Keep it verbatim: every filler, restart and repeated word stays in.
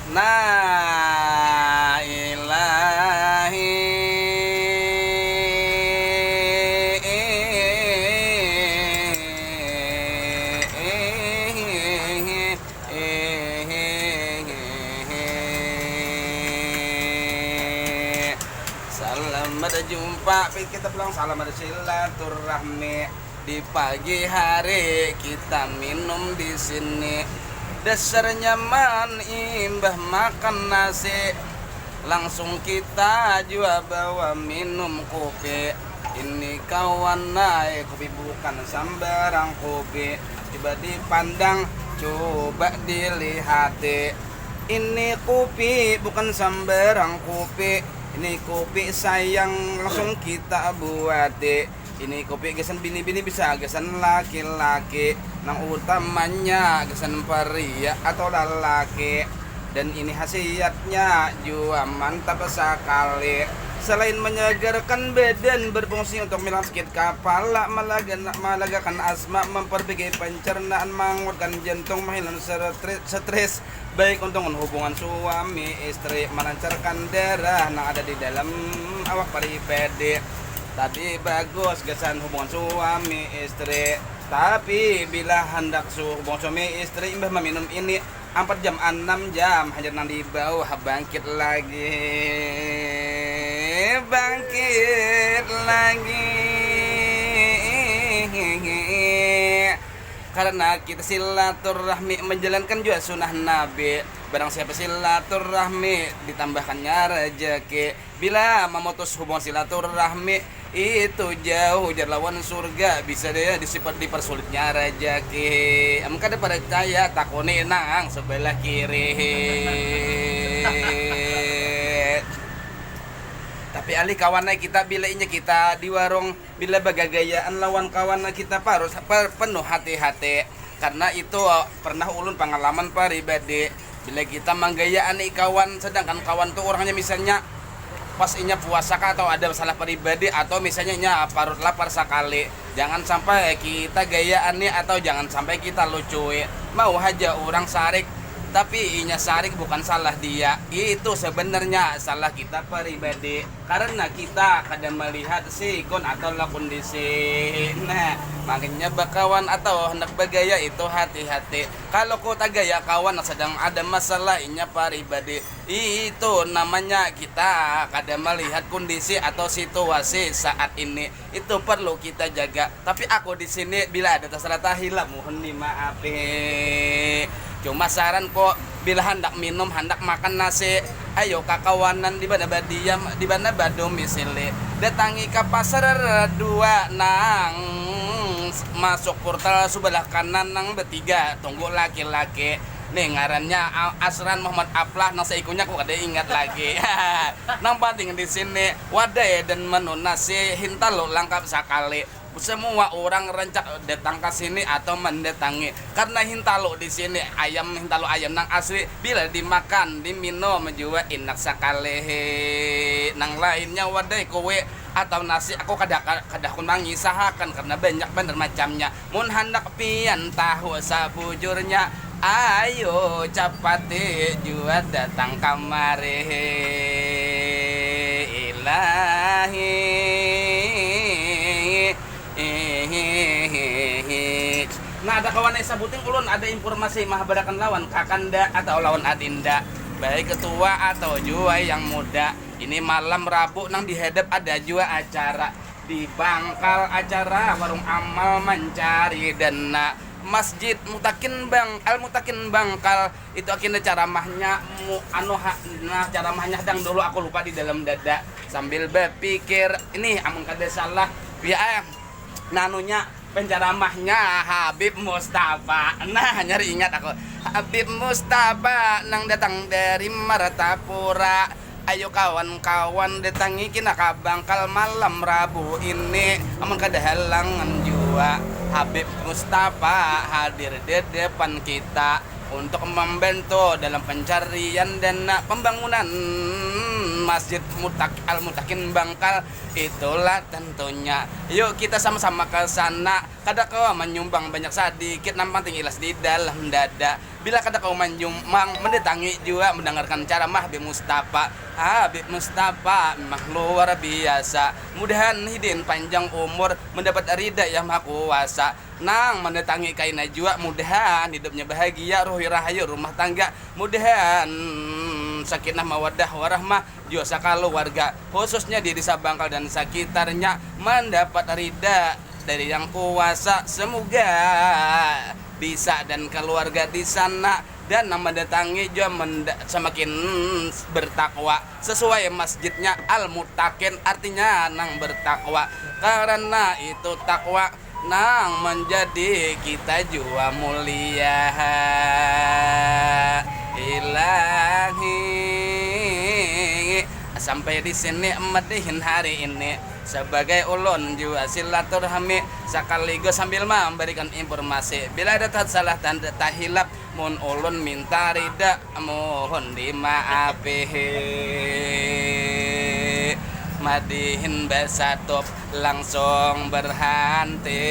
Nah, ilahi. Selamat jumpa, kita pulang, selamat silaturahmi. Di pagi hari kita minum di sini. Dasar nyaman imbah makan nasi. Langsung kita jua bawa minum kopi. Ini kawan ai, kopi bukan sambarang kopi. Coba dipandang, coba dilihati. Ini kopi bukan sambarang kopi. Ini kopi sayang, langsung kita buati. Ini kopi gasan bini-bini, bisa gasan laki-laki, nang utamanya gasan pria atau lalaki. Dan ini khasiatnya jua mantap sakali. Selain menyegarkan badan, berfungsi untuk menghilang sakit kepala, malagan, malagakan asma, memperbaiki pencernaan, menguatkan jantung, menghilang stres, stres, baik untuk hubungan suami istri, melancarkan darah nang ada di dalam awak pribadi. Tadi bagus gasan hubungan suami istri. Tapi bila handak su hubungan suami istri, imbah meminum ini, ampat jam, anam jam, haja nang di bawah bangkit lagi. Bangkit lagi. Karena kita silaturahmi, menjalankan jua sunnah Nabi. Barang siapa silaturahmi, ditambahkannya rejeki. Bila memutus hubungan silaturahmi, itu jauh jar lawan surga, bisa deh disifat dipersulitnya rejeki. Am kada percaya, takuni nang sebelah kiri. Tapi alih kawan ai kita, bila inya kita di warung, bila bagagayaan lawan kawan kita, harus per- penuh hati-hati. Karena itu pernah ulun pengalaman pribadi. Bila kita manggayaani kawan, sedangkan kawan tu orangnya misalnya pas inya puasa kah atau ada masalah pribadi, atau misalnya inya parut lapar sakali, jangan sampai kita gayaani atau jangan sampai kita lucui. Mau haja orang sarik, tapi inya sarik bukan salah dia. Itu sebenarnya salah kita pribadi. Karena kita kada melihat sikon atau lah kondisi. Nah, makanya bakawan atau hendak bagaya itu hati-hati. Kalau ku tagaya kawan sedang ada masalah inya pribadi, itu namanya kita kada melihat kondisi atau situasi saat ini. Itu perlu kita jaga. Tapi aku di sini bila ada tersalah tahilah, mohon dimaafi. Cuma saran kok, bila handak minum, handak makan nasi, ayo kakawanan di mana badiam, di mana badomisili. Datangi ka pasar dua nang masuk portal sebelah kanan nang betiga, tunggu laki-laki. Nih ngarannya A- Asran Muhammad Aplah, nang saikunya aku kada ingat lagi. Nang penting di sini wadai dan menu nasi hintalu lengkap sakali. Semua orang rancak datang ke sini atau mendatangi karena hintalu di sini, ayam hintalu ayam nang asli, bila dimakan diminum jua indak sakali. Nang lainnya wadai kue atau nasi aku kada kada aku mangisahakan karena banyak banar macamnya. Mun handak pian tahu sabujurnya, ayo capati jua datang kamari. Ilahi. Nah, ada kawan ai sabuting ulun ada informasi mahabarakan lawan kakanda atau lawan adinda, baik ketua atau jua yang muda. Ini malam Rabu nang dihadap ada jua acara di Bangkal, acara warung amal mancari dana. Masjid Mutakin Bang Al Mutakin Bangkal itu agenda ceramahnya mu, anu ha, nah ceramahnya hadang dulu aku lupa di dalam dada sambil berpikir ini amun kada salah ya eh, nanunya penceramahnya Habib Mustafa. Nah, nyari ingat aku. Habib Mustafa nang datang dari Martapura. Ayo kawan-kawan datangi kina ka Bangkal malam Rabu ini. Amun kada halangan jua Habib Mustafa hadir di depan kita untuk membantu dalam pencarian dana pembangunan Masjid Mutak Al Mutakin Bangkal, itulah tentunya. Yuk kita sama-sama ke sana. Kada kawa manyumbang banyak sadikit, nang panting ilas di dalam dada. Bila kada kawa manyumbang, mendatangi jua mendengarkan ceramah Habib Mustafa. Habib Mustafa memang luar biasa. Mudahan hidin panjang umur, mendapat rida Yang Maha Kuasa. Nang mendatangi kaina jua, mudahan hidupnya bahagia, ruhi rahayu rumah tangga. Mudahan sakinah mawadah warahmah jua sakaluarga, khususnya di Desa Bangkal dan sakitarnya, mendapat rida dari Yang Kuasa. Semoga Disa dan keluarga di sana dan nang mendatangi jua menda- semakin bertakwa sesuai masjidnya Al Mutakin, artinya nang bertakwa, karena itu takwa nang menjadi kita jua mulia. Ilahi, sampai di sini madihin hari ini. Sebagai ulun jua silaturahmi, sekaligus sambil memberikan informasi. Bila ada salah tanda tahilap, mun ulun minta rida, mohon dimaapihi. Madihin basatup langsung berhenti.